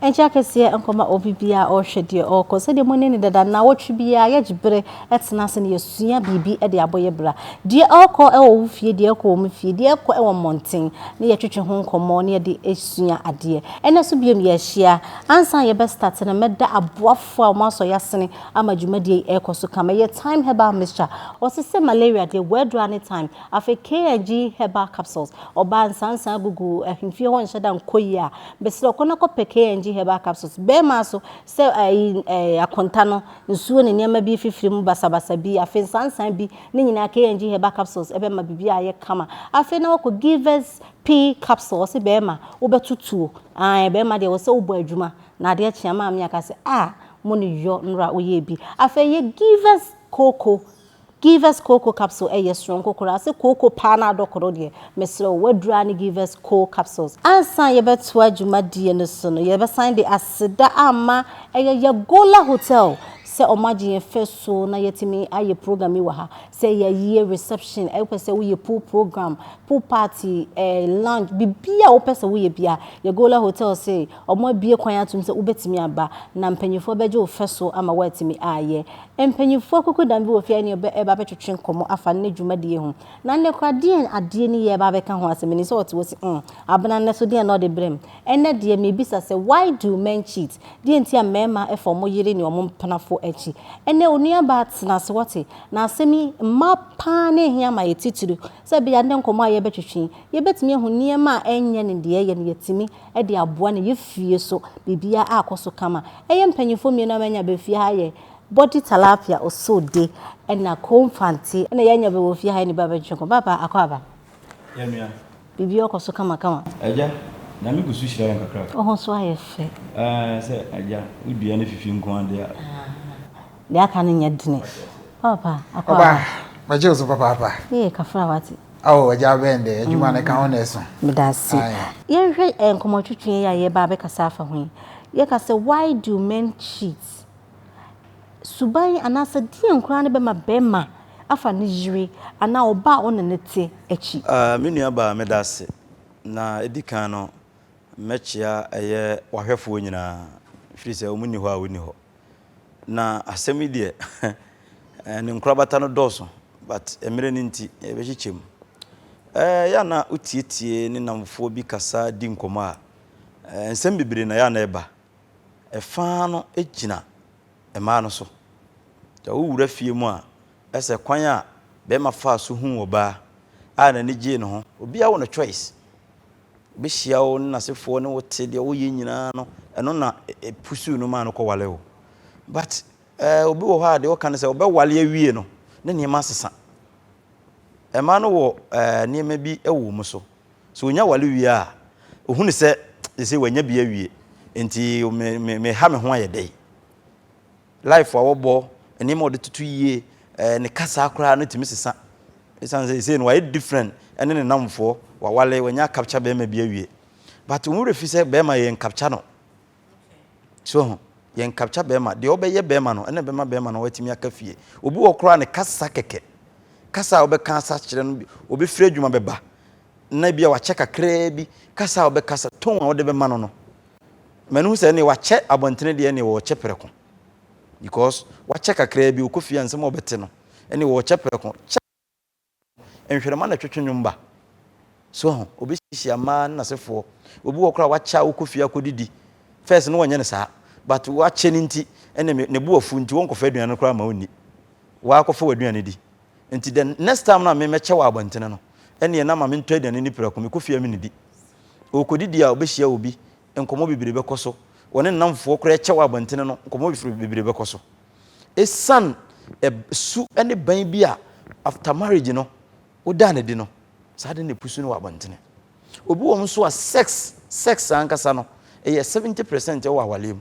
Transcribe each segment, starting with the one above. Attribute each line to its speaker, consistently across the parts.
Speaker 1: Nkyɛ akɛseɛ nkɔma obi biara a ɔrehwɛ deɛ ɔrekɔ. Sɛdeɛ mo ne no dada nnawɔtwe biara yɛgye berɛ tena ase na yɛsua biribi de abɔ yɛ bra. Deɛ ɔrekɔ wɔ wo fie, deɛ ɛrekɔ wɔ me fie, deɛ ɛrekɔ wɔ mmɔnten na yɛtwetwe ho nkɔmmɔ na yɛde sua adeɛ. Ɛnnɛ nso biom yɛahyia. Ansa yɛbɛ start no mɛda aboafoɔ a wɔasɔ yɛasene ama dwumadie yi ɛrekɔ so kama. Ɛyɛ Thyme Herbal Mixture. Wɔse sɛ malaria deɛ wɔadura ne thyme. Afei KNG Herbal Capsules, ɔbaa nsansan gugu ahemfie hɔ nhyɛ da nkɔ yie a, mesrɛ wo kɔ na kɔpɛ KNG Herbal Capsules. Bɛrima nso, sɛ ayi ɛɛ akonta no, nsuo ne nneɛma bi fifiri mu basabasa bi, afei nsansan bi, ne nyinaa KNG Herbal Capsules ɛbɛma biribiara ayɛ kama. Afei na wakɔ Givers P Capsule, ɔse bɛrima wobɛto tuo, ae bɛrima deɛ ɛwɔ sɛ wobɔ adwuma na adeɛ kye a maame aka sɛ ah mo ne yɔ nnora woyɛɛ bi. Afei yɛ Givers Cocoa Givers Cocoa Capsule ɛyɛ soronko koraa sɛ kooko paa na adɔ koro deɛ, mesrɛ wo, w'aduru ara ne Givers Co Capsules. Ansa yɛbɛtoa dwumadie no so no, yɛbɛsan de aseda ama ɛyɛ Yagola Hotel sɛ wɔn agye yɛn fɛ so na yɛatumi ayɛ program yi wɔ ha. Sɛ ɛyɛ ayie, reception, wopɛ sɛ woyɛ pool program, pool party, eh, lounge, biribiara a wopɛ sɛ woyɛ biara, Yagola Hotel se wɔn abue kwan atom sɛ wobɛtumi aba na mpanyinfoɔ bɛgye wo fɛ so ama woatumi ayɛ. Mpanyimfoɔ akukudam bi wɔ fie a ɛne yɛn reba abɛtwetwe nkɔmmɔ afa nnɛ dwumadie ho. Na nnɛ koraa deɛn adeɛ ni yɛreba abɛka ho asɛm? Menim sɛ ɔte hɔ se mm, Abena nnɛ so deɛn na ɔde brɛ me? Ɛnnɛ deɛ mebisa sɛ why do men cheat? Deɛn nti a mmarima fa wɔn yere ne wɔn mpenafoɔ akyi? Ɛnnɛ onuabaa tena ase wate, na asɛm yi mmaa paa na ɛhia ma yɛ titire sɛ ɛbɛyɛ a nnɛ nkɔmmɔ a yɛrebɛtwetwe yi yɛbɛtumi ahu nneɛma a ɛnyɛ ne deɛ ɛyɛ no yɛatumi de aboa no yɛ fie so biribiara akɔ so kama. Ɛyɛ mpanyimfoɔ mmienu a manya bɛ fie ha yɛ Body Tilapia Osode ɛna Komfante ɛna yɛanya bɛ wɔ fie ha yɛne bɛ abɛtwetwe nkɔmmɔ. Papa akɔ aba?
Speaker 2: Yɛ nua.
Speaker 1: Biribiara kɔ so kama kama?
Speaker 2: Agya, Nyame gu so hyira yɛn kakrakra.
Speaker 1: Wo ho nso ayɛ fɛ.
Speaker 2: Ɛɛ sɛ agya, wo dua no fifi nko ara deɛ a.
Speaker 1: Deɛ aka no nyɛ dene. Papa akɔ
Speaker 3: Ɔba,
Speaker 1: aba?
Speaker 3: mɛgye wo so papaapa.
Speaker 1: Ee kafra wate.
Speaker 3: Ao agya bɛn dɛ, adwuma no ka ho na ɛso.
Speaker 1: Meda ase.
Speaker 3: Ae.
Speaker 1: Yɛnhwɛ nkɔmmɔtwetwe yi a yɛreba abɛkasa afa ho yi. Yɛka sɛ why do men cheat? Suban anaasɛ deɛn koraa na ɛbɛma barima afa ne yere anaa ɔbaa a ɔne no te akyi?
Speaker 2: Me nua baa meda ase. Na edi kan no mɛkyea ɛyɛ w'ahwɛfoɔ nyinaa firi sɛ wɔn nni hɔ a wonni hɔ. Na asɛm yi deɛ ne nkorabata no dɔɔso but mmerɛ no nti yɛbɛkyekyɛ mu. Ɛyɛ a na wotietie ne nnamfoɔ bi kasa di nkɔmmɔ a, nsɛm bebree na ɛyɛ a na ɛba. Ɛfa no gyina mmaa no so. Sɛ wowura fie mu a, ɛsɛ kwan a bɛrima faa so huu ɔbaa a n'ani gyee ne ho. Obiara wɔ ne choice. Ɔbɛhyia wo ne n'asefoɔ ne wo te deɛ woyɛ nyinaa no, ɛno na ɛpusuw no maa no kɔwale wo. But eh, obi wɔ hɔ a deɛ ɔka ne sɛ ɔbɛwale awie no, ne nneɛma asesa. Mmaa no wɔ eh, nneɛma bi wɔ wɔn so. Sɛ ɔnya wale wie a, ɔhunu sɛ sɛ wanya bi awie, nti me, me, meha me ho ayɛ dɛn? Life a wɔbɔ, nneɛma a ɔde toto yie, eh, ne kasa koraa no tumi sesa. Ɛsiane sɛ seesei no wayɛ different ɛne ne namfoɔ, wawale, wanya capture bɛrima bi awie. But wɔn werɛ fi sɛ bɛrima yɛn capture no. So ho, yɛn capture bɛrima. Deɛ ɔbɛyɛ bɛrima no, ɛna bɛma bɛrima no watumi aka fie. Obi wɔ koraa ne kasa kɛkɛ. Kasa a ɔbɛka asa kyerɛ no, obɛfiri adwuma bɛba. Na ebi a wakyɛ kakraa bi, kasa a ɔbɛkasa, tone a ɔde bɛma no no. Ma no hu sɛ ɛne wakyɛ abɔntene deɛ ɛne wɔkyɛ prɛko. Because wakyɛ kakraa bi, ɔkɔ fie a nsɛm a ɔbɛte no, ɛne wɔkyɛ prɛko. Kyɛ nhwerema na ɛtwetwe nnwom ba. So ho, obɛhyiahyia mmaa ne n'asefoɔ. Obi wɔ koraa wakyɛ a wokɔ fie akɔdidi. First no wɔnyɛ no saa. But wakyɛ no nti, ɛne ne bo afu nti wɔnkɔfa aduane no koraa ma ɔnni. Waakɔfa w'aduane di. Nti the next time no a memɛkyɛ wɔ abɔntene no, ɛneɛ na ma mentɔ aduane ni prɛko, mekɔ fie a mennidi. Ɔrekɔdidi a ɔbɛhyia obi, nkɔmmɔ bebree bɛkɔ so. Wɔne ne nnamfoɔ koraa kyɛ wɔ abɔntene no, nkɔmmɔ bebree bɛkɔ so. Ɛsiane su ne ban bi a after marriage no, wodaa no adi no, saa de na ɛpusu no wɔ abɔntene. Obi wɔ nso a sex, sex ankasa no, ɛyɛ 70% wɔ awaleɛ mu.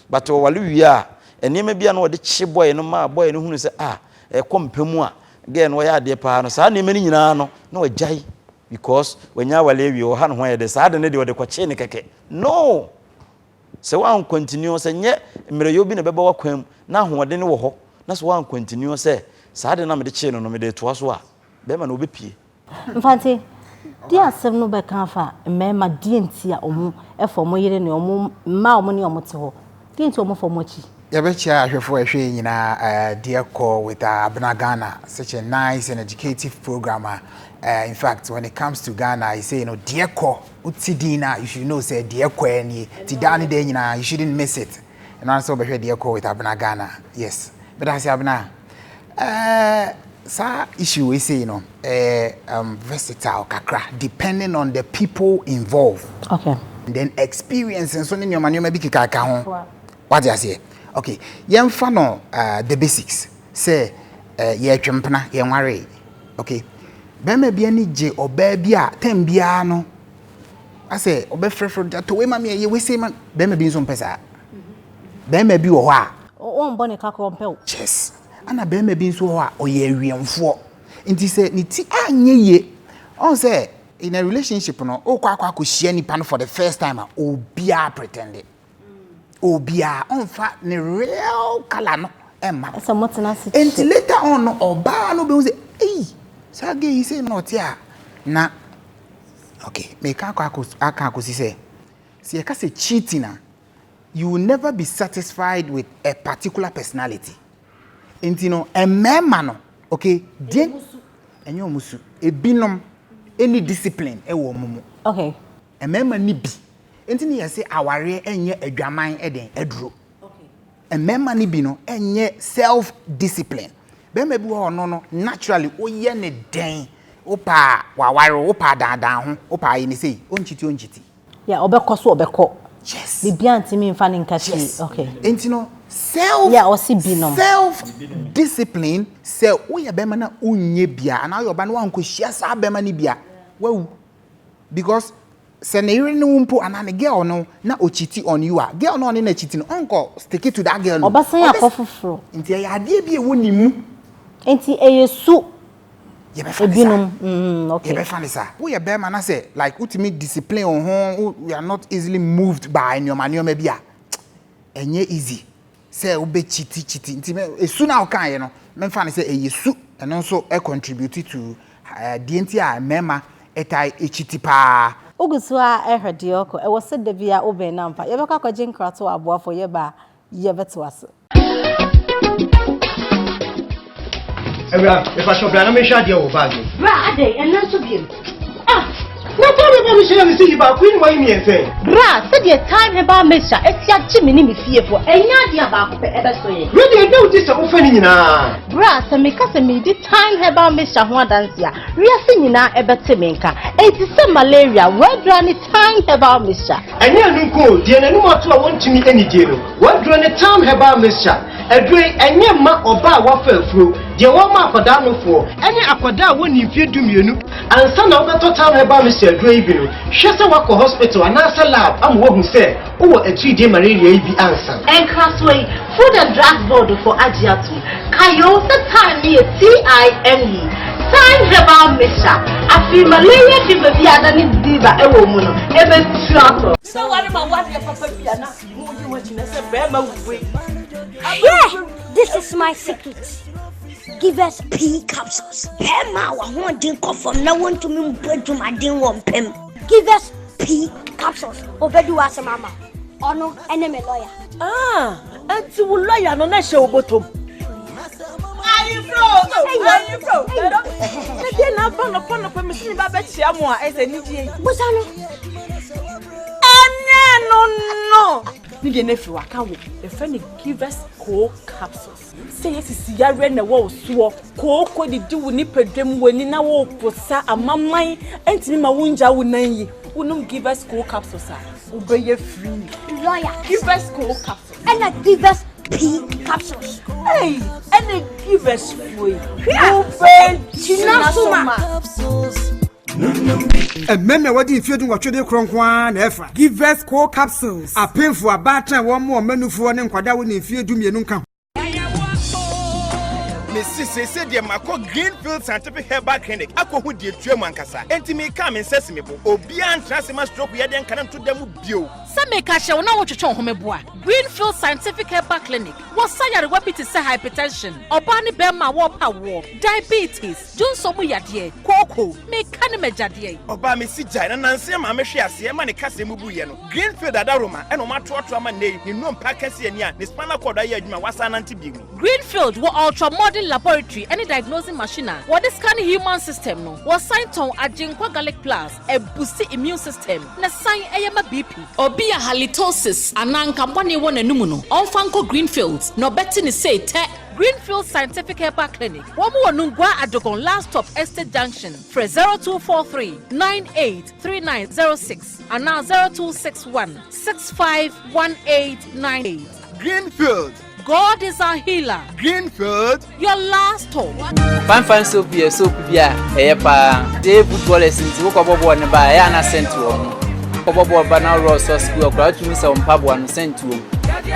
Speaker 2: But ɔwale wie a, nneɛma bi a na ɔde kye boy no maa boy no hunu sɛ ah, ɛkɔ mpa mu a, girl no ɔyɛ adeɛ paa no, saa nneɛma no nyinaa no, na wagyae because wanya awale awie, ɔha ne ho ayɛ dɛ, saa ade no deɛ ɔde kɔkyee no kɛkɛ. No! Sɛ woancontinue, sɛ nyɛ mmerɛyɛ bi na ɛbɛba w'akwan mu na ahoɔden no wɔ hɔ, na sɛ woancontinue sɛ saa ade no a mede kyee no no mede retoa so a, bɛrima no ɔbɛpie.
Speaker 1: Mfante. Deɛ asɛm no bɛka afa mmarima deɛ nti a wɔn fa wɔn yere ne wɔn mma a wɔn ne wɔn te hɔ, deɛ nti a wɔn fa wɔn akyi.
Speaker 3: Yɛbɛkyia ahwɛfoɔ a ɛhwɛ yɛn nyinaa eh, deɛ kɔ with Abena Ghana, such a nice and educative program a eh, in fact when it comes to Ghana, I say no, deɛ kɔ, wote din a you should know sɛ deɛ kɔ nie, ti daa ne deɛ nyinaa you shouldn't miss it. Ɛno ara sɛ wobɛhwɛ deɛ kɔ with Abena Ghana, yes. Meda ase Abena. Eh, saa issue wei sei no, ɛyɛ um, versatile kakra depending on the people involved.
Speaker 1: Okay.
Speaker 3: And then experience nso ne nneɛma nneɛma bi kekaka ho. Wate aseɛ? Okay, yɛmfa no uh, the basics sɛ uh, yɛretwe mpena, yɛnwaree. Okay, bɛrima bi ani gye ɔbaa bi a tɛm biara no asɛ ɔbɛfrɛfrɛ no tɔ wei ma me ɛyɛ wei sei ma bɛrima bi nso mpɛ saa. Bɛrima bi wɔ hɔ a.
Speaker 1: Wɔmbɔ ne ka korɔ ɔmpɛ wo.
Speaker 3: Yes. Ana bɛrima bi nso wɔ hɔ a ɔyɛ awiɛmfoɔ. Nti sɛ ne ti anyɛ yie, ɔn sɛ in a relationship no, wokɔ akɔ akɔhyia nipa no for the first time a, obiara pretend. Obiara ɔnfa ne real colour no ɛmma.
Speaker 1: Sɛ mo tena ase kyɛ.
Speaker 3: Nti later on no, ɔbaa no bɛhu sɛ, ei, saa gay yi sei na ɔte a, na okay, meka akɔ akɔ aka akɔsi sɛ, sɛ yɛka sɛ cheating a, you will never be satisfied with a particular personality. Nti no, mmarima no, okay, deɛ ɛnyɛ wɔn su. Ebinom ɛni discipline ɛwɔ wɔn mu.
Speaker 1: Okay.
Speaker 3: Mmarima ni bi. Nti ne yɛsɛ awareɛ ɛnyɛ adwaman ɛden aduro. Mmarima ni bi no ɛnyɛ self discipline. Barima bi wɔ hɔ no no naturally woyɛ ne den. Wopa waware, wopa daadaa ho, wopa ayɛ ne sei, onkyiti onkyiti.
Speaker 1: Yeah, ɔbɛkɔ so ɔbɛkɔ.
Speaker 3: Yes.
Speaker 1: Biribiara ntumi nfa ne nka fie.
Speaker 3: Yes.
Speaker 1: Okay.
Speaker 3: Nti no self
Speaker 1: Yeah, ɔsi binom.
Speaker 3: self discipline sɛ woyɛ bɛrima na wonyɛ bia anaa woyɛ ɔba na wankɔhyia saa bɛrima no bia wawu because sɛ ne yere ne wo mpo anaa ne girl no na ɔcheat on you a girl no ɔne no acheat no ɔnkɔ stick to that girl no.
Speaker 1: Ɔbɛsan akɔ foforɔ.
Speaker 3: Nti ɛyɛ adeɛ bi a ɛwɔ ne mu.
Speaker 1: Nti ɛyɛ su.
Speaker 3: Yɛbɛfa ne saa.
Speaker 1: Ebinom. Mm, okay.
Speaker 3: Yɛbɛfa ne saa. Woyɛ bɛrima na sɛ like wotumi discipline wo ho, you are not easily moved by nneɛma nneɛma bi a, ɛnyɛ easy sɛ wobɛkyiti kyiti. Nti esu no a wokaeɛ no, memfa no sɛ ɛyɛ su. Ɛno nso contribute to deɛ nti a mmarima taa kyiti paa.
Speaker 1: Wogu so ara rehwɛ deɛ ɔrekɔ. Ɛwɔ sɛ da biara wobɛn no ampa. Yɛbɛkɔ akɔgye nkratoɔ wɔ aboafoɔ. Yɛba a, yɛbɛtoa so.
Speaker 4: Awura, mepakyɛw bra na menhwɛ adeɛ wɔ bag mu.
Speaker 1: Bra adɛn, ɛnnɛ nso biom? Ah!
Speaker 4: Na tɔ me ba me hyɛ me sɛ yi baako yi na wayi mmiɛnsa yi.
Speaker 1: Bra, sɛdeɛ Thyme Herbal Mixture asi agye me ne me fiefoɔ, ɛnyɛ adeɛ a baako pɛ ɛbɛso yɛn.
Speaker 4: Wei deɛ ɛda wo ti sɛ wofa ne nyinaa.
Speaker 1: Bra, sɛ meka sɛ meredi Thyme Herbal Mixture ho adanse a, wiase nyinaa ɛbɛte me nka. Enti sɛ malaria, w'adura ne Thyme Herbal Mixture.
Speaker 4: Ɛnyɛ ɛno nko o, deɛ n'anom ato a wɔntumi nnidie no, w'aduro ne Thyme Herbal Mixture. Aduro yi, ɛnyɛ mma ɔbaa a wafa afuro, deɛ wɔma akwadaa nofoɔ, ɛne akwadaa a wɔnni mfeɛ dumienu. Ansa na wobɛtɔ Thyme Herbal Mixture aduro yi bi no, hwɛ sɛ woakɔ hospital anaasɛ lab ama wɔahu sɛ wowɔ atiridie malaria yi bi ansa.
Speaker 1: Nkrasoɔ yi, Food and Drugs Board foɔ agye atom. Kae o sɛ Thyme no yɛ T-I-M-E, Thyme Herbal Mixture. Afei malaria fever bi a adane fever wɔ mu no, ɛbɛtu atɔ.
Speaker 5: Sɛ ware ma wadeɛ papa bi a na mo yi mo akyi na sɛ bɛrima wei.
Speaker 6: Hwɛ! This is my secret. Give us pea capsules. Bɛrima a w'ahoɔden kɔ fam na wontumi mbɔ adwumaden wɔ mpam. Give us pea capsules. Obedi w'asɛm ama wo. Ɔno ɛne me lawyer.
Speaker 5: Ah, ɛnti wo lawyer no na ɛhyɛ wo bɔtɔm. Ayefro, ayefro. Na deɛ na aba nɔpɔ nɔpɔ mi si mi ba bɛkyia mo a ɛsɛ anigye yi.
Speaker 6: Busa no.
Speaker 5: Ɛnyɛ no no. Ne deɛ n'afiri waka wo. Yɛfrɛ no Givers Co capsules. Sɛ yɛ sisi yareɛ na ɛwɔ wo soɔ, kooko didi wo nipadwam, w'ani na woreposa, amaman ntumi ma wongya wo nan yi. Wonom Givers Co capsules a, wobɛyɛ free.
Speaker 6: Lawyer.
Speaker 5: Givers Co capsules.
Speaker 6: Ɛna Givers P capsules.
Speaker 5: Hey, ɛna Givers foɔ yi. Wobɛgyina so ma.
Speaker 7: Mmarima a wɔadi mfeɛ dunwɔtwe de korɔ nko ara na ɛfa. Givers Co Capsules, Apemfo, abaatan a wɔmmoa wɔn mmanufoɔ ne nkwadaa a wɔnni mfeɛ dumienu nka ho.
Speaker 8: Mese seesei deɛ makɔ Greenfield Scientific Herbal Clinic akɔhu deɛ ɛtua mu ankasa. Enti meka a me nsa si me bo. Obiara ntena ase ma stroke yadeɛ nka no nto da mu bio.
Speaker 9: Sɛ meka kyerɛ wo na wotwetwe wo ho meboa. Greenfield Scientific Herbal. Herbal Clinic. Wɔsa nyarewa bi te sɛ hypertension, ɔbaa ne bɛrima a wɔrepa awoɔ, diabetes, dwonsɔ mu yadeɛ, kooko, meka ne m'agyadeɛ.
Speaker 8: Ɔbaa me si gyae na nansa yi maame hwee aseɛ ma ne kaseɛ mu buiɛ no, Greenfield adaworoma na wɔatoatoa ama nnɛ yi ne nnompe akɛseɛ ani a ne spinal cord ayɛ adwuma a wasan anante bio yi.
Speaker 9: Greenfield wɔ ultra modern laboratory ne diagnosing machine a wɔde scan human system no. Wɔsan tɔn Agyenkwa Garlic Plus, ɛbusti immune system na san ɛyɛ ma BP. Obi a halitosis anaa nka bɔne wɔ n'anum no, ɔmfa nkɔ Greenfields na ɔbɛte ne sei tɛ. Greenfield Scientific Herbal Clinic, wɔn wɔ Nungua Adogon Last Stop Estate Junction, frɛ 0243 98 3906 anaa 0261 651898.
Speaker 8: Greenfield.
Speaker 9: God is our healer.
Speaker 8: Greenfield.
Speaker 9: Your last stop.
Speaker 10: Fine Fine soap yɛ soap bi a ɛyɛ paa. Sɛ ɛyɛ footballers nti wokɔbɔ bɔɔl no ba a ɛyɛ a na scent wɔ ho. Wokɔbɔ bɔɔl ba na worɔ socks gu hɔ koraa wotumi sɛ wo mpaboa no scent wɔ mu.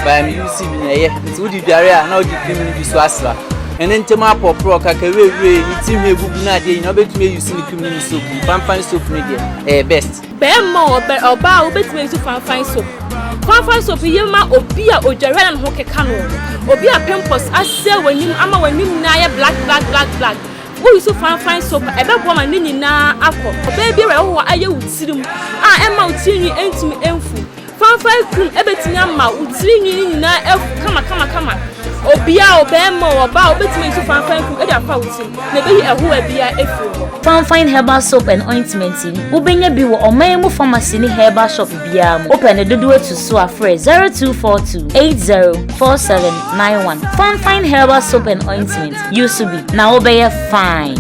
Speaker 10: But me use bi na ɛyɛ nti wode dware a na wode cream no bi so asra. Ɛne ntam apɔporɔ, kakawirewire, ne ti hwi agugu no adeɛ nyinaa wobɛtumi a use ne cream ne ne soap no. Fine Fine soap no deɛ ɛyɛ best.
Speaker 11: Bɛɛma o, ɔbaa o, wobɛtumi ayi so fanfan soap. Fanfan soap ye ma obi a odware a na ne ho keka no, obi a pimples asɛe w'anim ama w'anim nyinaa ayɛ black black black black. Woyi so fanfan soap a, ɛbɛboa ma ne nyinaa akɔ. Ɔbaa biara a ɛwɔ hɔ a ayɛ wo tirim a ɛmma wo tirinwi ntumi mfu. Fanfan cream ebetumi ama wo tiri nwi no nyinaa afu kama kama kama. Obiara, ɔbarima o, ɔbaa o, wobetumi ayi so fanfan cream de afa wo tirim na ebeyi ɛhoa biara afiri hɔ.
Speaker 12: Fanfan Herbal Soap and Ointment yi, wobenya bi wɔ ɔman mu pharmacy ne herbal shop biara mu. Wopɛ ne dodoɔ atu so a, frɛ 0242 804791. Fanfan Herbal Soap and Ointment, use bi na wobɛyɛ fine.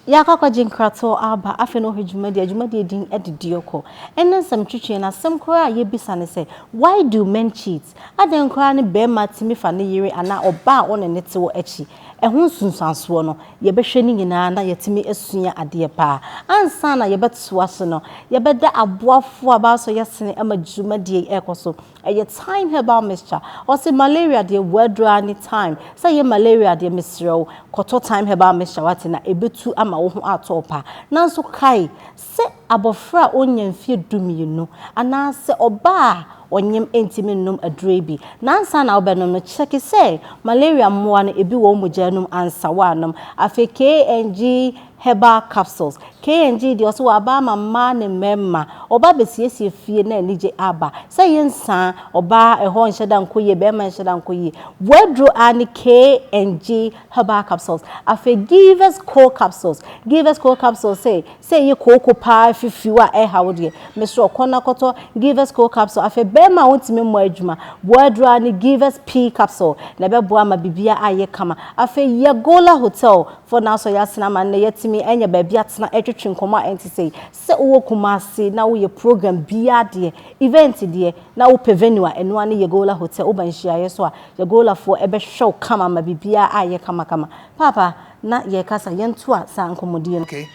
Speaker 1: Yɛakɔ akɔgye nkratoɔ aba, afei na wohwɛ dwumadie a, dwumadie din de Dioko. Ɛnnɛ nsɛm twetwe no, asɛm koraa a yɛbisa ne sɛ, Why do men cheat? Adɛn koraa ne barima tumi fa ne yere anaa ɔbaa a ɔne no te wɔ akyi? Ɛho nsunsuansoɔ no, yɛbɛhwɛ ne nyinaa na yɛatumi asua adeɛ paa. Ansa na yɛbɛtoa so no, yɛbɛda aboafoɔ a baasɔ yɛasene ama dwumadie yi rekɔ so Ɛyɛ thyme herbal mixture. Ɔse malaria deɛ w'aduro ara ne thyme. Sɛ ɛyɛ malaria deɛ mesrɛ wo kɔtɔ thyme herbal mixture wate na ɛbɛtu ama wo ho atɔ wo paa. Nanso kae sɛ abɔfra a ɔnnya mfeɛ dumienu anaa sɛ ɔbaa a ɔnyem ntumi nnom aduro yi bi. Na ansa na wobɛnom no kyɛke sɛ malaria mmoa no ebi wɔ wo mogya no mu ansa woanom. Afei KNG Herbal capsules. KNG deɛ ɔse waba ama mmaa ne mmarima. Ɔba bɛsiesie fie na anigye aba. Sɛ yɛ nsaa, ɔbaa ɛhɔ nhyɛ da nkɔ yie, barima nhyɛ da nkɔ yie. W'aduro ara ne KNG herbal capsules. Afei Givers Cold capsules. Givers Cold capsules se, sɛ ɛyɛ kooko paa fifiriw a ɛreha wo deɛ, mesrɛ wo kɔ na kɔtɔ Givers Cold capsule. Afei barima a wontumi mmɔ adwuma, w'aduro ara ne Givers Pee capsule na ɛbɛboa ama biribiara ayɛ kama. Afei Yagola Hotel Fo na asɔ yɛasene ama nnɛ yɛatumi anya baabi atena ɛtwetwe nkɔmmɔ a ɛnte sei. Sɛ wowɔ Kumasi na woyɛ program biara deɛ, event deɛ, na wopɛ venue a, ɛno ara ne Yegola Hotel. Woba nhyiaeɛ so a, Yegolafoɔ bɛhwɛ wo kama ama biribiara ayɛ kamakama. Paapa, na yɛrekasa, yɛntoa saa nkɔmmɔdie no.
Speaker 3: Okay,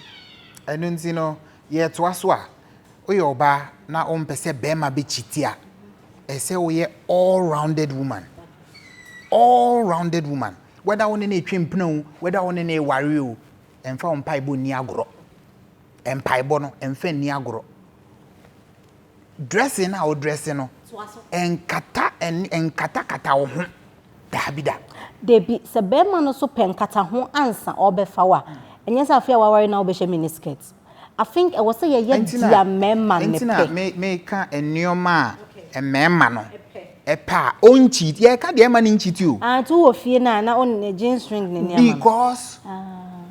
Speaker 3: ɛno nti no yɛtoa so a, woyɛ ɔbaa na wompɛ sɛ bɛrima bɛkyiti a, ɛsɛ woyɛ all rounded woman. All rounded woman. Whether wo ne no retwe mpena o, whether wo ne no reware o, ɛmfa wo mpaebɔ nni agorɔ. Mpaebɔ no, ɛmfa nni agorɔ. Dressing no a wo dresse no, ɛnkata ɛnkatakata wo ho. Daabi da.
Speaker 1: Dabi, sɛ bɛrima no nso pɛ nkataho ansa ɔrebɛfa wo a, ɛnyɛ sɛ afei a waware no a wobɛhyɛ mini skirt. I think ɛwɔ sɛ yɛyɛ deɛ mmarima no
Speaker 3: Nti na
Speaker 1: pɛ.
Speaker 3: me meka nneɛma a mmarima no pɛ a ɔnkyiti. Yɛka deɛ ɛma no nkyiti o.
Speaker 1: Ah, nti wowɔ fie no a na wo ne jean string ne nneɛma no.
Speaker 3: Because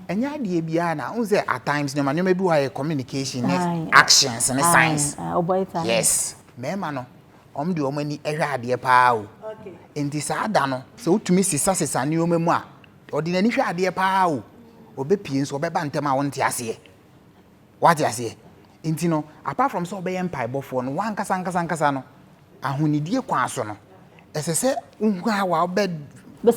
Speaker 3: ɛnyɛ adeɛ biara na wohu sɛ at times nneɛma nneɛma bi wɔ hɔ a yɛ communication ne actions ne signs. Yes, mmarima no wɔn de wɔn ani hwɛ adeɛ paa o. Nti saa da no sɛ wotumi sesa sesa nneɛma mu a Ɔde n'ani hwɛ adeɛ paa o, ɔbɛpie nso ɔbɛba ntɛm a wonte aseɛ. Wate aseɛ? Nti no, apart from sɛ ɔbɛyɛ mpaebɔfoɔ no, wankasa ankasa ankasa no, ahonidie kwan so no, ɛsɛ sɛ wohu how a wobɛ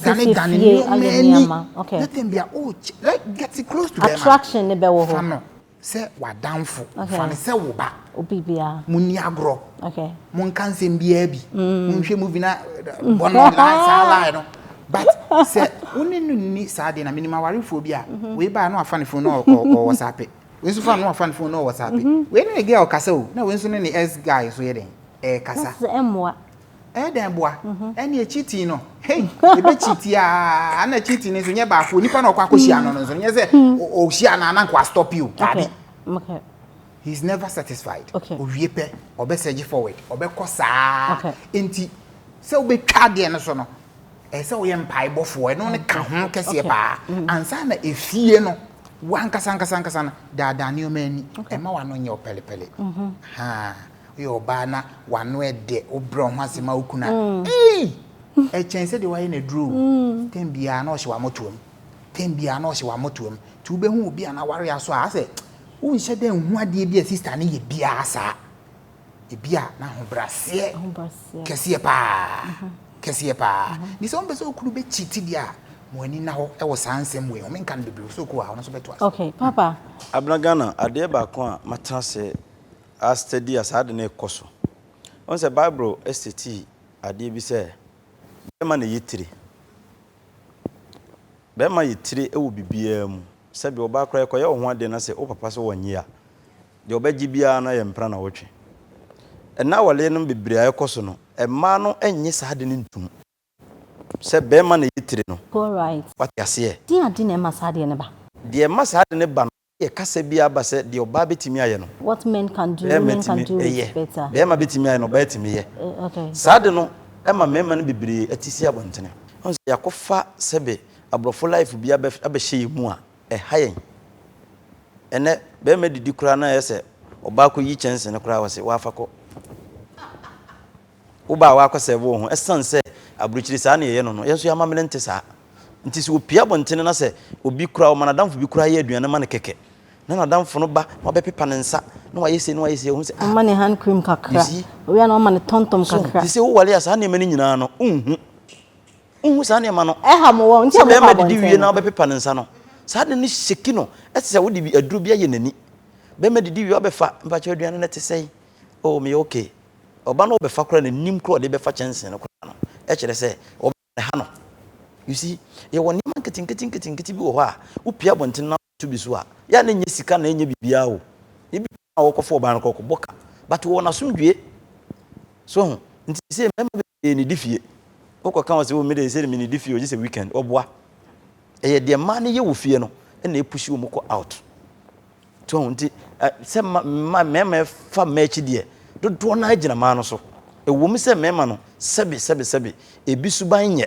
Speaker 3: dane dane nneɛma ani. Let them be a, oh, let get close to them.
Speaker 1: Attraction ne bɛwɔ hɔ.
Speaker 3: Fa no. Sɛ w'adamfo, fa no sɛ wo ba. Munni agorɔ. Monka nsɛm biara bi. Monhwɛ movie na bɔ no saa line no. But sɛ wo ne no nni saa deɛ na menim awarefoɔ bi a, wei baa na wafa ne phone na ɔwɔ WhatsApp. Wei nso fa no wafa ne phone na ɔwɔ WhatsApp. Wei ne ne girl kasa o, na wei nso ne ne ex guy so yɛ dɛn? Ɛɛkasa.
Speaker 1: Na sɛ ɛmmoa.
Speaker 3: Ɛyɛ dɛn boa? Ɛnneɛ cheating no, hei, yɛbɛ cheat aa, na cheating no nso nyɛ baako, nipa na ɔkɔ akɔhyia no no nso, nyɛ sɛ ɔhyia no a na nka wastop o, daabi. He is never satisfied. Owie pɛ, ɔbɛ surge forward, ɔbɛkɔ saa. Enti, sɛ wobɛtwa adeɛ no so no, ɛsɛ sɛ woyɛ mpaebɔfoɔ, ɛno no ka ho kɛseɛ paa. Ansa na efie no, w'ankasa ankasa ankasa no, daadaa nneɛma ani, ɛmma w'ano nyɛ wo pɛlepɛle. Haa. Woyɛ ɔbaa na w'ano ɛdɛ, wobrɛ wo ho ase ma wo kunu a, ei! Ɛkyɛn sɛdeɛ woayɛ no aduro o. Tɛm biara na ɔhyɛ w'amotoam. Tɛm biara na ɔhyɛ w'amotoam. Nti wobɛhu obi a n'aware asɔ a, asɛ wonhyɛ da nhu adeɛ bi a sista no yɛ biara saa. Ebi a n'ahobraseɛ kɛseɛ paa, kɛseɛ paa. Nti sɛ wompɛ sɛ wo kunu bɛkyiti deɛ a, ma w'ani nna hɔ wɔ saa nsɛm wei ho. Menka no bebree, sɛ ɔkɔ a ɔno nso bɛtoa so.
Speaker 1: Okay, Papa.
Speaker 2: Abena Ghana, adeɛ baako a matena ase a steady a saa ade no rekɔ so. Wohu sɛ Bible statii adeɛ bi sɛ bɛrima na ɛyɛ tire. Bɛrima yɛ tire wɔ biribiara mu. Sɛbi ɔbaa koraa ɛkɔyɛ wo ho adeɛ na sɛ wo papa sɛ wɔnnye a, deɛ ɔbɛgye biara no yɛ mpena na wotwe. Ɛnnɛ awaleɛ nom bebree a ɛkɔ so no, mmaa no nnye saa ade no ntom sɛ bɛrima na ɛyɛ tire no. Wate aseɛ?
Speaker 1: Deɛn ade na ɛma saa adeɛ no ba?
Speaker 2: Deɛ ɛma saa ade no ba no, Yɛ kasa bi aba sɛ deɛ ɔbaa bɛtumi ayɛ no,
Speaker 1: What men can do,
Speaker 2: barima
Speaker 1: women can
Speaker 2: tumi
Speaker 1: do it
Speaker 2: yɛ.
Speaker 1: better.
Speaker 2: Barima bɛtumi ayɛ no, ɔbaa tumi yɛ.
Speaker 1: Okay.
Speaker 2: Saa ade no ma mmarima no bebree ti si abɔntene. Wohu sɛ yɛakɔfa sɛbe aborɔfo life bi abɛ abɛhyɛ yɛn mu a, ɛha yɛn. Ɛnnɛ, barima didi koraa na ɛyɛ sɛ ɔbaa kɔyi kyɛnse no koraa a, ɔse, Woafa kɔ. Wo ba a woakɔ sɛve wo ho, ɛsiane sɛ aburokyire saa na yɛyɛ no no, yɛn nso yɛn amammerɛ nte saa. Nti sɛ ɔpue abɔntene na sɛ obi koraa, ɔma n'adamfo bi koraa yɛ aduane ma no kɛkɛ, na n'adamfo no ba na wabɛpepa ne nsa, na wayɛ sei na wayɛ sei, ɔhu sɛ ah.
Speaker 1: Ɔma ne hand cream kakra.
Speaker 2: You see?
Speaker 1: Ɔwie a na wama no tɔntɔm
Speaker 2: So,
Speaker 1: kakra.
Speaker 2: te sɛ wowale a saa nneɛma no nyinaa no, wonhu. Wonhu saa nneɛma no.
Speaker 1: Ɛha mo wɔ, nti
Speaker 2: Sɛ
Speaker 1: a mokɔ
Speaker 2: bɛrima didi
Speaker 1: abɔnten
Speaker 2: wie na
Speaker 1: no.
Speaker 2: wabɛpepa ne nsa no, saa ade no shake no, ɛte sɛ wode bi aduro bi ayɛ n'ani. Bɛrima didi wie a wabɛfa, mpakyɛw aduane no ɛte sɛn? Oh, meyɛ okay. Ɔba no ɔbɛfa koraa n'anim koraa ɔde bɛfa kyɛnsee no koraa no ɛkyerɛ sɛ ɔba no ɛha no. You see, yɛwɔ nneɛma nketenkete nketenkete bi wɔ hɔ a wopue abɔnten na woto bi so a, yɛ a na ɛnyɛ sika na ɛnyɛ biribiara o. Ebi a wɔkɔfa ɔbaa no koraa ɔkɔbɔ ka but wɔwɔ n'asomdwie. So ho nti sɛ mmarima bebree ne di fie. Wokɔka wɔ sɛ oh me de sɛ me ne di fie o gye sɛ weekend ɔboa. Ɛyɛ deɛ mmaa no yɛ wɔ fie no ɛna ɛpushi wɔn kɔ out. So ho nti sɛ mma mmarima fa mmaa akyi deɛ dodoɔ no ara gyina mmaa no so. Ɛwɔ mu sɛ mmarima no sɛbe sɛbe sɛbe ebi suban nyɛ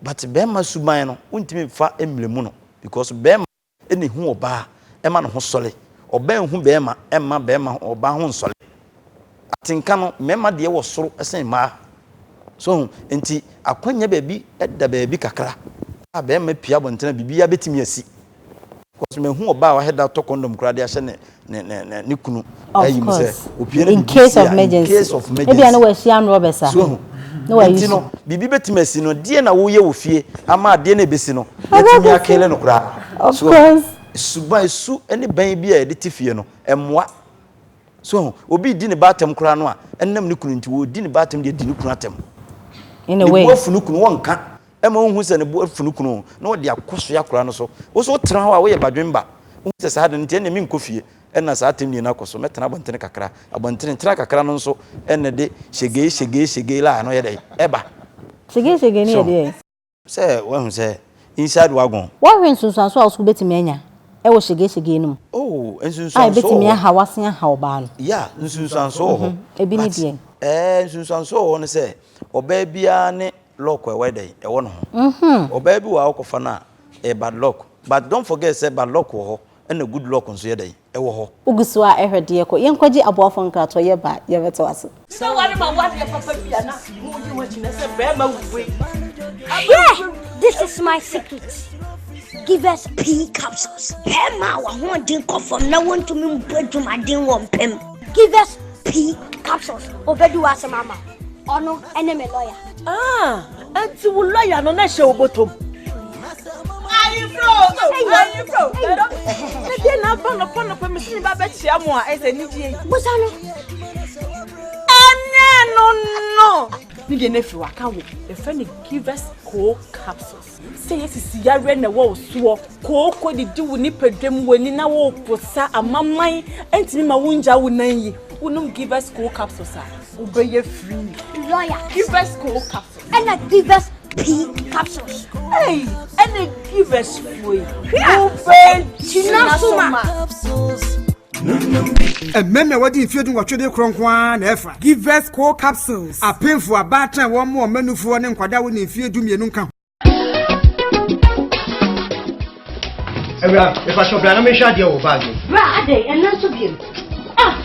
Speaker 2: but barima suban no wontumi mfa mmrɛ mu no because barima na ehu ɔbaa ɛma ne ho sɔre. Ɔbaa nhu barima ɛmma barima ɔbaa ho nsɔre. Atenka no mmarima deɛ wɔ soro sen mmaa. So ho nti akwanya baabi da baabi kakra a barima pue abɔnten a biribiara bɛtumi asi. Because mahu ɔbaa a wahɛ da tɔ condom koraa de ahyɛ ne ne ne ne ne kunu ayi mu sɛ opie na
Speaker 1: In
Speaker 2: biribi
Speaker 1: case
Speaker 2: si
Speaker 1: of
Speaker 2: a in
Speaker 1: emergency.
Speaker 2: case of
Speaker 1: Ebia na
Speaker 2: emergency.
Speaker 1: wahyia armed robbers a.
Speaker 2: So ahu.
Speaker 1: Na wayi
Speaker 2: Nti
Speaker 1: so.
Speaker 2: no biribi bɛtumi asi no deɛ na woyɛ wɔ fie ama adeɛ no ɛbɛsi no yɛatumi akele no koraa.
Speaker 1: Of
Speaker 2: So ahu.
Speaker 1: course.
Speaker 2: Suban su ne bɛn bi a yɛde te fie no ɛmmoa. So ahu. Obi redi ne ba atɛm koraa no a ɛnam ne kunu nti ɔredi ne ba atɛm deɛ di ne kunu atɛm.
Speaker 1: In a
Speaker 2: Ne
Speaker 1: way.
Speaker 2: bo afu ne kunu wɔnka. Ɛma wonhu sɛ ne bo afu ne kunu na ɔde akɔsoɛ akwadaa no so. Wo nso wotena hɔ a woyɛ badwemba. Wohu sɛ saa ade no nti ɛnneɛ menkɔ fie na saa atɛnnie no akɔ so. Mɛtena abɔntene kakra. Abɔntene tena kakra no nso na ɛde hyegee hyegee hyegee laa no yɛ dɛn? Ɛba.
Speaker 1: Hyegee hyegee no yɛ
Speaker 2: So
Speaker 1: deɛn?
Speaker 2: sɛ woahu sɛ inside wagon.
Speaker 1: Woahwɛ nsunsuansoɔ a wo nso wobɛtumi anya wɔ hyegee hyegee no mu
Speaker 2: Oh,
Speaker 1: a
Speaker 2: nsunsuansoɔ wɔ
Speaker 1: ɛbɛtumi
Speaker 2: hɔ.
Speaker 1: aha wo asen aha ɔbaa no?
Speaker 2: Yeah, nsunsuansoɔ wɔ hɔ.
Speaker 1: Ebi ne
Speaker 2: But
Speaker 1: deɛn?
Speaker 2: ɛɛ nsunsuansoɔ wɔ hɔ ne sɛ ɔbaa biara ne Luck a ɛwɔ dɛn? Ɛwɔ ne ho. Ɔbaa bi wɔ hɔ a wokɔfa no a, ɛyɛ bad luck. But don't forget sɛ bad luck wɔ hɔ ɛna good luck nso yɛ dɛn? Ɛwɔ hɔ.
Speaker 1: Wogu so a ɛhwɛ deɛ kɔ. Yɛnkɔgye aboafoɔ nkratoɔ yɛba a yɛbɛtoa so.
Speaker 5: Sɛ ware ma wadeɛ papa bi a na mo yi ho akyi na sɛ bɛrima wei.
Speaker 6: Hwɛ! This is my secret. Give us pea capsules. Hɛma a w'ahoɔden kɔ fam na wontumi mbɔ adwumaden wɔ mpam. Give us pea capsules. Obedi w'asɛm ama wo. Ɔno ne me lɔya.
Speaker 5: Ah, ɛnti wo lɔya no na ɛhyɛ wo bɔtɔm. Ayefro, ayefro. Na deɛ na aba nɔpɔ nɔpɔ mi si mi ba bɛkyia mo a ɛsɛ anigye yi.
Speaker 6: Busa no.
Speaker 5: Ɛnyɛ no no. Ne deɛ no afiri hɔ aka wo. Yɛfrɛ no Givers Co Capsules. Sɛ yɛ sisi yareɛ na ɛwɔ wo soɔ, kooko didi wo nipadwam, w'ani na woreposa, amaman ntumi ma wongya wo nan yi. Wonom Givers Co Capsules a, wobɛyɛ free.
Speaker 6: Lawyer.
Speaker 5: Givers Co Capsules.
Speaker 6: Ɛna Givers P Capsules.
Speaker 5: Hey, ɛna Givers foɔ yi. Wobɛgyina so ma.
Speaker 7: Mmarima a wɔadi mfeɛ dunwɔtwe de korɔ nko ara na ɛfa. Givers Co Capsules, Apemfo, abaatan a wɔn mma nufoɔ ne nkwadaa a wɔnni mfeɛ dumienu nka ho.
Speaker 4: Awura, mepakyɛw bra na menhwɛ adeɛ wɔ wo bag mu.
Speaker 1: Bra, adɛn, ɛnnɛ nso bio?
Speaker 4: Ah!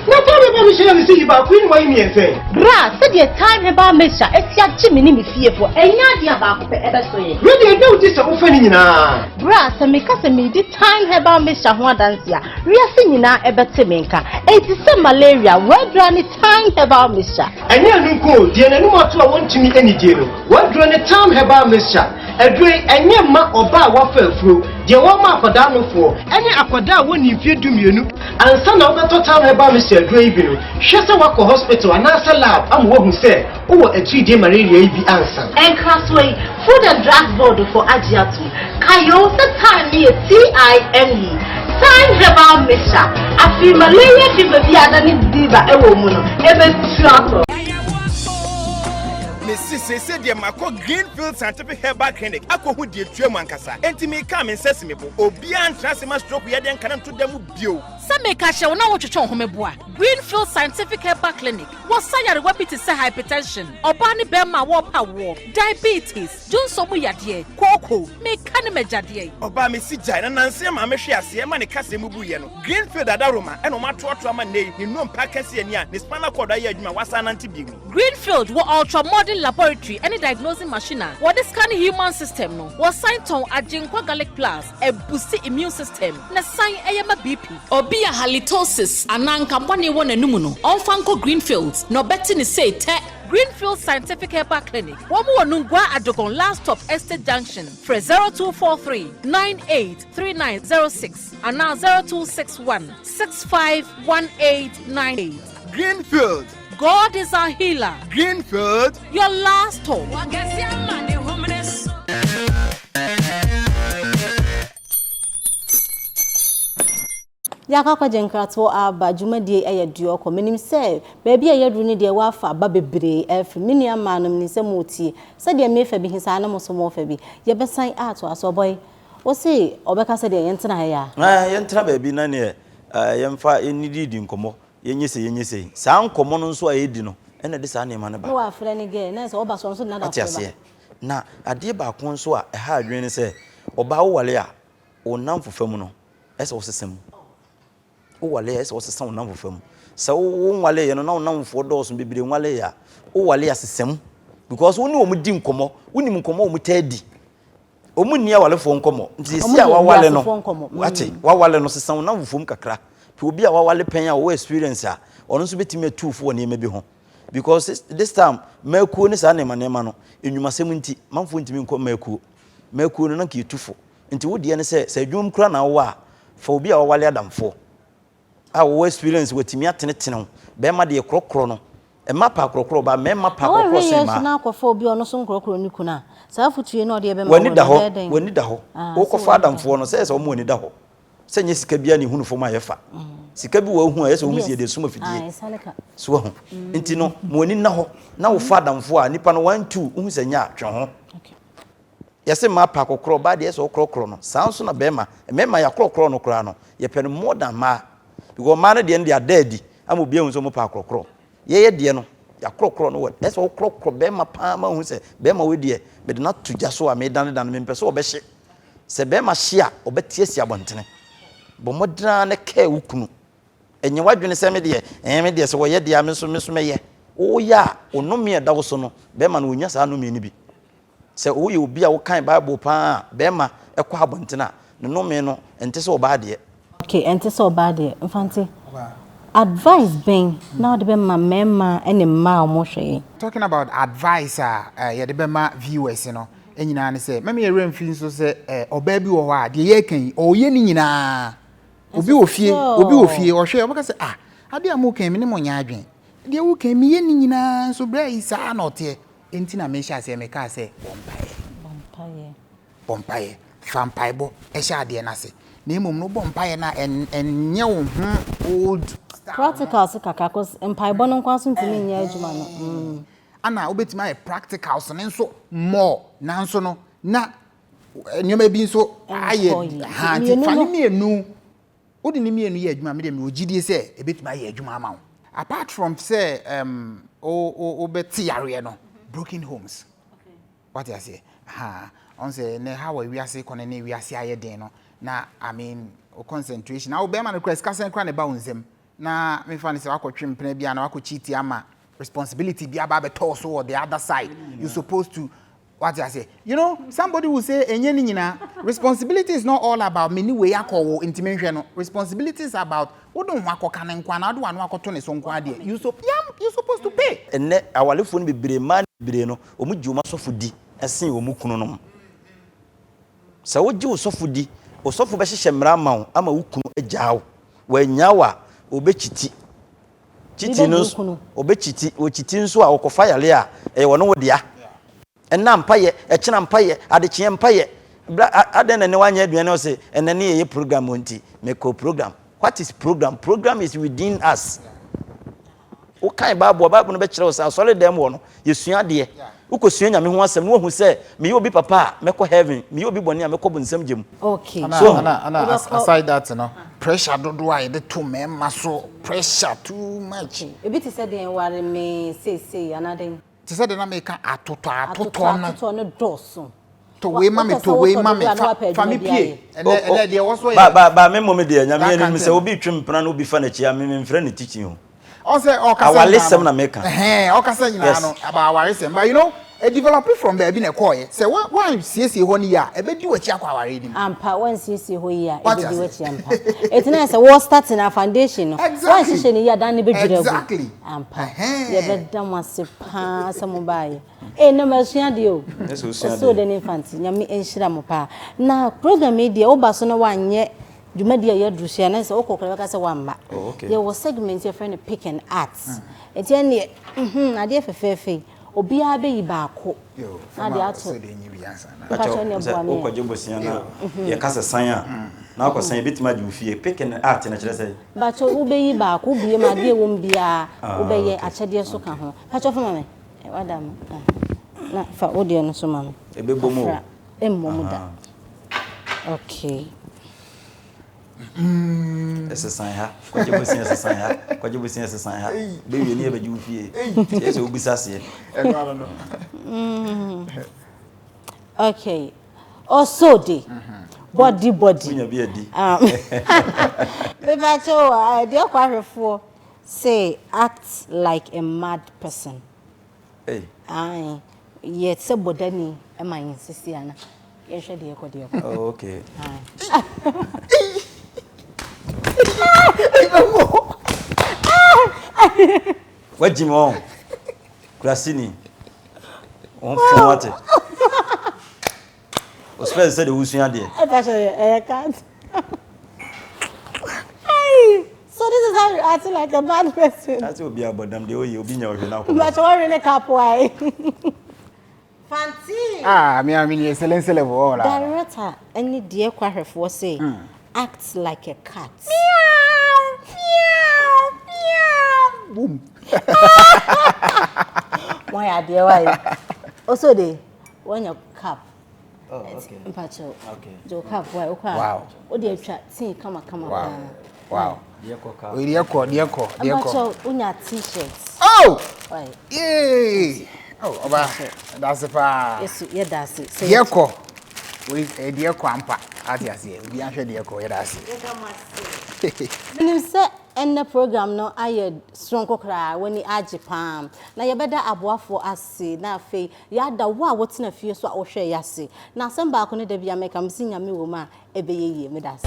Speaker 4: Na taa me ba no hyia me sɛ yi baako yi na wayi mmiɛnsa yi.
Speaker 1: Bra, sɛdeɛ Thyme Herbal Mixture asi agye me ne me fiefoɔ, ɛnyɛ adeɛ a baako pɛ ɛbɛso yɛn.
Speaker 4: Wei deɛ ɛda wo ti sɛ wofa ne nyinaa.
Speaker 1: Bra, sɛ meka sɛ meredi Thyme Herbal Mixture ho adanse a, wiase nyinaa ɛbɛte me nka. Enti sɛ malaria, w'aduro ne Thyme Herbal Mixture.
Speaker 4: Ɛnyɛ ɛno nko o, deɛ n'anom ato a wɔntumi nnidie no, w'aduro ne Thyme Herbal Mixture. Aduro yi, ɛnyɛ mma ɔbaa a wafa afuro, deɛ wɔma akwadaa nofoɔ, ɛne akwadaa a wɔnni mfeɛ dumienu. Ansa na wobɛtɔ Thyme Herbal Mixture aduro yi bi no, hwɛ sɛ woakɔ hospital anaasɛ lab ama wɔahu sɛ wowɔ atiridie malaria yi bi ansa.
Speaker 1: Nkrasoɔ yi, Food and Drugs Board foɔ agye atom. Kae o sɛ Thyme no yɛ T-I-M-E, Thyme Herbal Mixture. Afei malaria fever bi a adane fever wɔ mu no, ɛbɛtu atɔ.
Speaker 8: Mese seesei deɛ makɔ Greenfield Scientific Herbal Clinic akɔhu deɛ ɛtua mu ankasa. Enti meka a me nsa si me bo. Obiara ntena ase ma stroke yadeɛ nka no nto da mu bio.
Speaker 9: Sɛ meka kyerɛ wo na wotwetwe wo ho meboa. Greenfield Scientific Herbal Clinic wɔ sa nyarewa bi te sɛ hypertension, ɔbaa ne barima a wɔrepɛ awoɔ, diabetes, dwonsɔ mu yadeɛ, kooko, meka ne m'agyadeɛ.
Speaker 8: Ɔbaa me si gyae na nansa yi maame hwee aseɛ ma ne kaseɛ mu buiɛ no, Greenfield adaworoma na wɔatoatoa ama nnɛ yi ne nnompe akɛseɛ ani a ne spinal cord ayɛ adwuma a wasan anante bio yi.
Speaker 9: Greenfield wɔ ultra-modern laboratory ne diagnosing machine a wɔde scan human system no. Wɔsan tɔn Agyenkwa Garlic Plus, ɛbusti immune system na ɛsan yɛ ma BP. Obi a halitosis anaa nka bɔne wɔ n'anum no, ɔmfa nkɔ Greenfields na ɔbɛte ne sei tɛ. Greenfield Scientific Herbal Clinic, wɔn wɔ Nungua Adogon Last Stop Estate Junction, frɛ 0243 98 3906 anaa 0261 65 1898.
Speaker 8: Greenfield.
Speaker 9: God is our healer.
Speaker 8: Greenfield.
Speaker 9: Your last stop.
Speaker 1: Yɛakɔ akɔgye nkratoɔ aba, dwumadie yi yɛ deɛ ɔkɔ. Menim sɛ baabi a yɛaduru no deɛ woafa aba bebree afiri. Me nua mmaa no, menim sɛ moretie. Sɛdeɛ merefa bi he, saa na mo nso moofa bi. Yɛbɛsan atoa so. Ɔbɔe, wo se ɔbɛka sɛ deɛ yɛntena ha yi a?
Speaker 2: Ɛɛ, yɛntena baabi na neɛ yɛmfa yɛnnididi nkɔmmɔ. Yɛnyɛ sei, yɛnyɛ sei. Saa nkɔmmɔ no nso a yɛdi no na ɛde saa nneɛma no ba.
Speaker 1: Na wafrɛ ne girl, na sɛ ɔba so ɔno nso de n'adamfo
Speaker 2: Wate
Speaker 1: bɛba.
Speaker 2: aseɛ? Na adeɛ baako nso a ɛha adwene ne sɛ, ɔbaa wowale a, wo nnamfofa mu no, ɛsɛ sɛ wosesa mu. Wowale a, ɛsɛ sɛ wosesa wo nnamfofa mu. Sɛ wo wonwaleeɛ no na wo nnamfofoɔ dɔɔso bebree nwaleeɛ a, wowale a sesa mu. Because wo ne wɔn di nkɔmmɔ, wonim nkɔmmɔ a wɔtaa di. Wɔn nni awarefoɔ nkɔmmɔ. Nti sɛsi a wawale no, wate, wawale no, sesa wo nnamfofoɔ mu kakra. Pɛ obi a wawale pɛn a ɔwɔ experience a, ɔno nso bɛtumi atu wo fo wɔ nneɛma bi ho. Because this time, mmakuo ne saa nneɛma nneɛma no, nnwumasɛm nti, manfoɔ ntumi nkɔ mmakuo. Mmakuo no, na nka yɛtu fo. Nti wo deɛ ne sɛ, sɛ adwuma mu koraa na wowɔ a, fa obi a wawale adamfoɔ a wɔwɔ experience, watumi atenetene wo. Bɛrima deɛ korɔkorɔ no, Mma pa akorɔkorɔ ba, mmarima pa
Speaker 1: Na
Speaker 2: akorɔkorɔ
Speaker 1: woanhwɛ
Speaker 2: sen
Speaker 1: yie nso
Speaker 2: mmaa.
Speaker 1: na akɔfa obi a ɔno nso nkorɔkorɔ ne kunu a, saa afotuo yi na ɔde rebɛma wo
Speaker 2: W'ani
Speaker 1: no,
Speaker 2: da hɔ,
Speaker 1: ɛbɛyɛ dɛn?
Speaker 2: w'ani da hɔ.
Speaker 1: Ah, sɛ
Speaker 2: Wokɔfa
Speaker 1: w'ani da hɔ.
Speaker 2: adamfoɔ no, sɛ ɛyɛ sɛ wɔn ani da hɔ. Sɛ nyɛ sika biara na ehunu fam a yɛfa. Sika bi wɔ hɔ a wohu a, ɛyɛ sɛ wohu
Speaker 1: Ebi
Speaker 2: sɛ
Speaker 1: yɛ
Speaker 2: yɛde asum
Speaker 1: ah,
Speaker 2: afidie.
Speaker 1: ɛsane ka.
Speaker 2: So wahu? Nti no, ma w'ani nna hɔ na wofa adamfoɔ a, nipa no one, two, wohu sɛ nyɛ a, twe ho.
Speaker 1: Okay.
Speaker 2: Yɛse mmaa pɛ akokorɔ, ɔbaa deɛ ɛsɛ ɔkorɔkorɔ no, saa nso na bɛɛma, mmarima yɛakorɔkorɔ no koraa no, yɛpɛ no more than mmaa. Because mmaa no deɛ no deɛ ada adi ama obi ahu sɛ wɔpɛ akorɔkorɔ. Yɛyɛ deɛ no, yɛakorɔkorɔ no wɔ, ɛsɛ wokorɔkorɔ bɛɛma paa ma ohu sɛ bɛɛma wei deɛ mede no ato gya so a medanedane, mempɛ sɛ ɔbɛhye. Sɛ bɛɛma hye a, ɔbɛte asi abɔntene. Bɔ mmɔden ara na kɛɛ wo kunu. Ɛnyɛ w'adwene sɛ me deɛ, ɛɛ me deɛ sɛ wɔyɛ deɛ a me nso me nso mɛyɛ. Woyɛ a, wo nnome a ɛda wo so no, bɛɛma no ɔnya saa nnome no bi. Sɛ woyɛ obi a wokan Bible paa a, barima kɔ abɔnten a, ne nnome no, ɛnte sɛ ɔbaa deɛ.
Speaker 1: Okay, ɛnte sɛ ɔbaa deɛ. Mfante, advice bɛn na wode bɛma mmarima ne mmaa a wɔhwɛ yɛn?
Speaker 3: Talking about advice a yɛde bɛma viewers no nyinaa ne sɛ, mɛma yɛn werɛ mfi nso sɛ ɔbaa bi wɔ hɔ a, deɛ yɛreka yi, ɔreyɛ ne nyinaa. Obi wɔ fie, obi wɔ fie, ɔhwɛ, ɔbɛka sɛ, ah, adeɛ a moreka yi, me ne mo nyɛ adwene. Deɛ woka yi, meyɛ ne nyinaa nso berɛ yi saa na ɔteɛ. Enti na mehyɛ aseɛ mekaa sɛ, bɔ mpaeɛ.
Speaker 1: Bɔ mpaeɛ.
Speaker 3: Bɔ mpaeɛ. Fa mpaebɔ hyɛ adeɛ no ase. Na mmom no wobɔ mpaeɛ no a, ɛnyɛ wo ho old style no.
Speaker 1: Practicals kakra, cause mpaebɔ no nko ara nso ntumi nyɛ adwuma no. Mm.
Speaker 3: Ana wobɛtumi ayɛ practicals no nso more, nanso no na nneɛma bi nso ayɛ ha nti fa ne mmienu wode ne mmienu yɛ adwuma me deɛ mewɔ gyidie sɛ ɛbɛtumi ayɛ adwuma ama wo apart from sɛ um, wobɛte yareɛ no broken homes wate aseɛ ha ɔn sɛ ne ha wɔ wiase kɔ no ne wiase ayɛ den no na I mean wo concentration na wo bɛrima no kora sika sɛn kora ne ba wo nsam na mefa no sɛ wakɔtwe mpena bi ana wakɔ cheat ama responsibility bi aba abɛtɔ so wɔ the other side you supposed to Wate aseɛ? You know, somebody will say, ɛnyɛ ne nyinaa. Responsibility is not all about me ne wei akɔ wo nti menhwɛ no. Responsibility is about wode wo ho akɔka no nko anaa wode w'ano akɔto ne so nko ara deɛ, you so, yeah, you supposed to pay.
Speaker 2: Ɛnnɛ, awarefoɔ no bebree, mmaa no bebree no, wɔgye wɔn asɔfo di sen wɔn kununom. Sɛ wogye wo sɔfo di, wo sɔfo bɛhyehyɛ mmara ama wo ama wo kunu agyaa wo. Wannyaa wo a, ɔbɛkyiti. Kyiti no nso, ɔbɛkyiti. Ɔkyiti nso a, ɔkɔfa yareɛ a, ɛyɛ ɔne wo dea. Ɛnna mpayɛ, ɛkyena mpayɛ, adekyeɛ mpayɛ. Bra, adɛn na ɛnɛ woanyɛ aduane? Ɔse, ɛnɛ ne yɛyɛ program wɔ nti, mekɔ program. What is program? Program is within us. Wokan Bible a, Bible no bɛkyerɛ wo sɛ asɔre dɛm wɔ no, yɛsua adeɛ. Wokɔsua Nyame ho asɛm na woahu sɛ meyɛ obi papa a, mɛkɔ heaven, meyɛ obi bɔne a, mɛkɔ bonsam gya mu.
Speaker 1: Okay.
Speaker 3: Ana,
Speaker 2: So,
Speaker 3: ana, ana, as, aside that no, pressure dodoɔ a yɛde to mmarima so, pressure too much.
Speaker 1: Okay. Ebi te sɛ deɛn, ware me seesei anaa dɛn?
Speaker 3: Te sɛ deɛ na meka atotɔ atotɔ no.
Speaker 1: Atotɔ no dɔɔso.
Speaker 3: To wei ma me, to wei ma me, fa, fa me pie. Ɛnɛ, ɛnɛ deɛ ɛwɔ so yɛ.
Speaker 2: Ba, ba, ba, me mmom deɛ, Nyame anim sɛ obi retwe mpena na obi fa n'akyi a, me memfrɛ no teaching o.
Speaker 3: Ɔsɛ ɔkasa
Speaker 2: Awaresɛm na meka.
Speaker 3: Ɛhɛn, ɔkasa nyinaa no about awaresɛm. But you know, ɛ develop from baabi na ɛkɔɔyɛ. Sɛ wa wansiesie hɔ no yie a, ɛbɛdi w'akyi akɔ awareɛ no mu.
Speaker 1: Ampa, wansiesie hɔ yie a,
Speaker 3: Wate
Speaker 1: ɛbɛdi
Speaker 3: aseɛ?
Speaker 1: w'akyi ampa. Enti na ayɛ sɛ wɔ start no a foundation no,
Speaker 3: Exactly.
Speaker 1: wanhyehyɛ no yie a, dan no bɛdwiri agu.
Speaker 3: Exactly.
Speaker 1: Ampa.
Speaker 3: Ɛhɛn.
Speaker 1: Yɛbɛda mo ase paa sɛ mobaeɛ. Ee, nnɛ masua adeɛ o.
Speaker 2: Nyɛ sɛ wosua
Speaker 1: Ɔsoro
Speaker 2: adeɛ.
Speaker 1: de ne mfante, Nyame nhyira mo paa. Na program yi deɛ, woba so na woanyɛ dwumadi a yɛaduru so yi a, na sɛ wokɔ koraa bɛka sɛ woamma.
Speaker 2: Oh, okay.
Speaker 1: Yɛwɔ segment yɛfrɛ no pick and art. Nti ɛnneɛ, mhm, adeɛ fɛfɛɛfɛ yi, obiara bɛyi baako
Speaker 3: Yo,
Speaker 1: na
Speaker 3: fama
Speaker 1: ade ato.
Speaker 3: sɛ deɛ nyi bi ansa na.
Speaker 1: Mpakyɛ
Speaker 2: Pakyɛ,
Speaker 1: ne
Speaker 2: sɛ
Speaker 1: boa me.
Speaker 2: wokɔgye bosea na yɛka sɛ san a, na wakɔ san, yɛbɛtumi agye wo fie. Pick and art no kyerɛ sɛ?
Speaker 1: Mpakyɛ wobɛyi baako, wobue mu adeɛ ɛwɔ mu biara,
Speaker 2: Ah,
Speaker 1: wobɛyɛ
Speaker 2: okay.
Speaker 1: akyɛdeɛ so ka ho. Mpakyɛ fa ma me. Wada mo. Ah. Na fa wo deɛ no so ma me.
Speaker 2: Ɛbɛbɔ mu o.
Speaker 1: Afra. Ɛmmɔ mu da. Okay.
Speaker 2: Ɛsesan ha, kɔgye bosia ɛsesan ha, kɔgye bosia ɛsesan ha. Bɛwie ne yɛbɛgye wo fie. Nti ɛsɛ wobisa aseɛ.
Speaker 3: Ɛno ano no.
Speaker 1: Okay. Ɔsɔ de. Body body.
Speaker 2: Wonya bi adi.
Speaker 1: Mepakyɛ o, deɛ kɔ ahwɛfoɔ say act like a mad person.
Speaker 2: Ei.
Speaker 1: Ae, yɛ sɛ bɔdani ma yɛn sisi ana. Yɛnhwɛ deɛ ɛkɔ deɛ ɛkɔ.
Speaker 2: Oh, okay.
Speaker 1: Ae.
Speaker 2: Wagyi me wɔn. Kurasini. Wɔn fun wate. Ɔsopɛ sɛ de wosua adeɛ.
Speaker 1: Ɛka kyerɛ yɛ ɛyɛ cat. Hey, so this is how you act like a bad person.
Speaker 2: Ase obi abɔ dam deɛ oye obi nya ɔhwɛ na akɔ.
Speaker 1: But wɔn really cap why? Fanti.
Speaker 3: Ah, me a me ni excellence level all.
Speaker 1: Director ɛne deɛ kɔ ahwɛfoɔ say act like a cat.
Speaker 3: Meow, meow, meow. Boom.
Speaker 1: Wɔn yɛ adeɛ wa yi. Oso de. Wanya cup.
Speaker 2: Oh, okay.
Speaker 1: Mpakyɛw.
Speaker 2: Okay.
Speaker 1: Gye wo cup wa wokɔ a.
Speaker 3: Wow.
Speaker 1: Wode atwa tea kama kama
Speaker 3: wow.
Speaker 1: paa.
Speaker 3: Wow.
Speaker 2: Deɛ kɔ cup.
Speaker 3: Deɛ kɔ, deɛ kɔ, deɛ kɔ.
Speaker 1: Mpakyɛw wonya t-shirt.
Speaker 3: Oh!
Speaker 1: Why?
Speaker 3: Yay! Oh, ɔba. That's it paa.
Speaker 1: Yesu, yɛda ase.
Speaker 3: Deɛ kɔ. Wei eh, deɛ kɔ ampa. Ate aseɛ. Obi ahwɛ deɛ kɔ, yɛda ase.
Speaker 1: Yɛda mo ase. Menim sɛ ɛnnɛ program no ayɛ soronko koraa, w'ani agye paa. Na yɛbɛda aboafoɔ ase na afei Yɛada wo a wotena fie so a wohwɛ yɛ ase. Na asɛm baako ne da biara meka, mese Nyame wɔ mu a, ɛbɛyɛ yie. Meda ase.